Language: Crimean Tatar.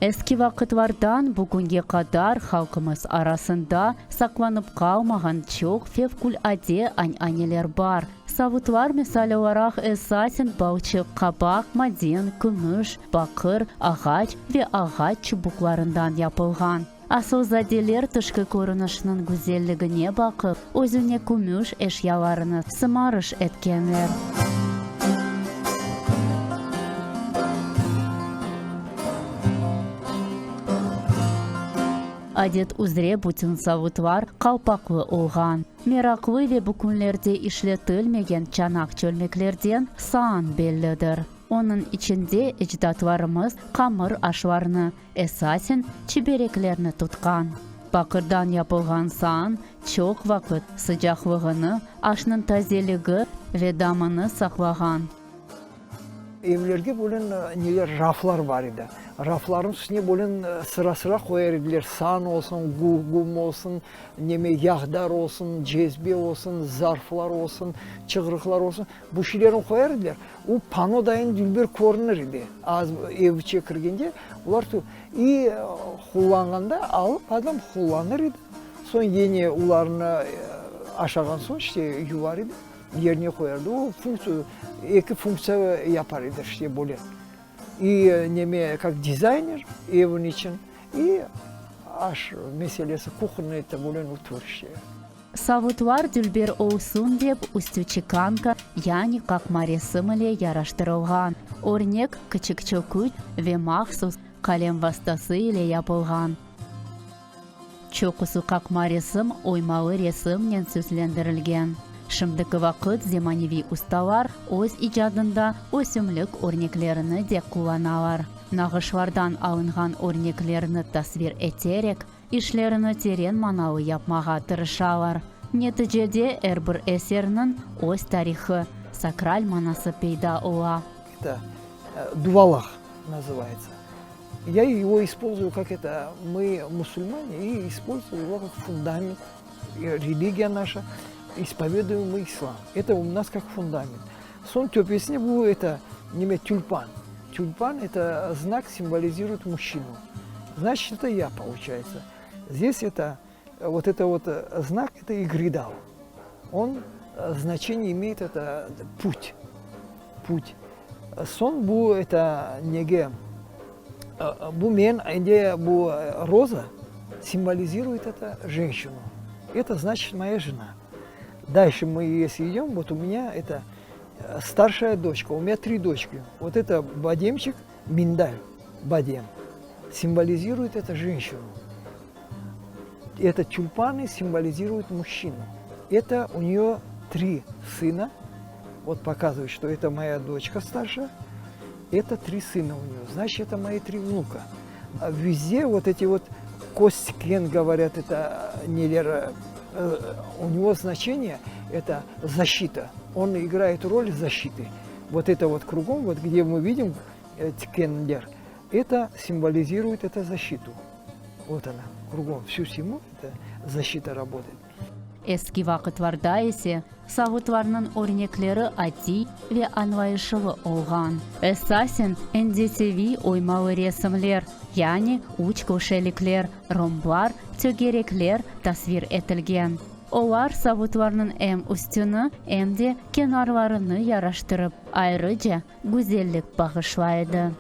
Eski vaqıtlardan bugünge qadar halqımız arasında saqlanıp qalmağan çoq fevqulâde añaneler bar. Savutlar, misal olaraq, esasen balçıq, qabaq, maden, kümüş, baqır, ağaç ve ağaç çubuqlarından yapılğan. Asılzadeler tışqı körünişniñ güzelligine baqıp, özüne kümüş eşyalarını sımarış etkenler. Adet üzre bütün savutlar qalpaqlı olğan. Meraqlı ve bu künlerde işletilmegen çanaq-çölmeklerden saan bellidir. Onıñ içinde ecdatlarımız qamır aşlarını, esasen çibereklerni tutqan. Baqırdan yapılğan saan çoq vaqıt sıcaqlığını, aşnıñ tazeligi ve damını saqlağan. Evlerge böyle neler, raflar bar edi. Raflarnıñ üstüne böyle sıra-sıra qoyar ediler, saan olsun, gum olsun, neme, yağdar olsun, cezbe olsun, zarflar olsun, çığırıqlar olsun. Bu şeylerni qoyar ediler. O pano dayın dülber körünir edi. Az ev içe kirgende olar i qullanğanda alıp adam qullanır edi. Soñ yine olarnı aşağan soñ işte yuvar edi, yerine qoyar edi. O funktsiya, eki funktsiya yapar edi işte böyle. İ neme kak dizayner evin içün, i aş meselesi, kuhonnıy это böyle otur işte. Savutlar dülber olsun dep, üstü çekanka, yani qaqma resim ile yaraştırılğan. Örnek kiçik çöküç ve mahsus qalem vastası ile yapılğan. Çoqusı qaqma resim oymalı resimnen süslendirilgen. Şimdiki vaqıt zemaneviy ustalar öz icadında ösümlik örneklerini de qullanalar. Nağışlardan alınğan örneklerni tasvir eterek, İşlerini teren manalı yapmağa tırışalar. Neticede er bir eserniñ öz tarihı, sakral manası peyda ola. Это duvalaq называется. Я его использую как это, мы мусульмане и использую его как фундамент. Религия наша, исповедуем мы ислам. Это у нас как фундамент. Soñ töpesine bu это neme tülpan. Tülpan это знак символизирует мужчину. Значит, это я, получается. Здесь это, вот это вот знак, это игридал. Он значение имеет, это путь. Путь. Soñ bu это nege, bu men endi bu роза символизирует это женщину. Это значит моя жена. Дальше мы если идем, вот у меня это старшая дочка, у меня три дочки. Вот это bademчик, миндаль, badem, символизирует это женщину. Это тюльпаны символизируют мужчину. Это у нее три сына. Вот показывает, что это моя дочка старшая. Это три сына у нее. Значит, это мои три внука. А везде вот эти вот костькен, говорят, это neler, у него значение это защита. Он играет роль защиты. Вот это вот кругом, вот где мы видим tikenler, это символизирует это защиту. Вот она, кругом, всю зиму это защита работает. Eski vaqıtlarda ise savutlarnıñ örnekleri adiy ve añlayışılı olğan. Esasen, endeseviy oymalı resimler, yani üç köşelikler, romblar, tögerekler tasvir etilgen. Olar savutlarnıñ em üstüni, em de kenarlarını yaraştırıp, ayrıca güzellik bağışlay edi.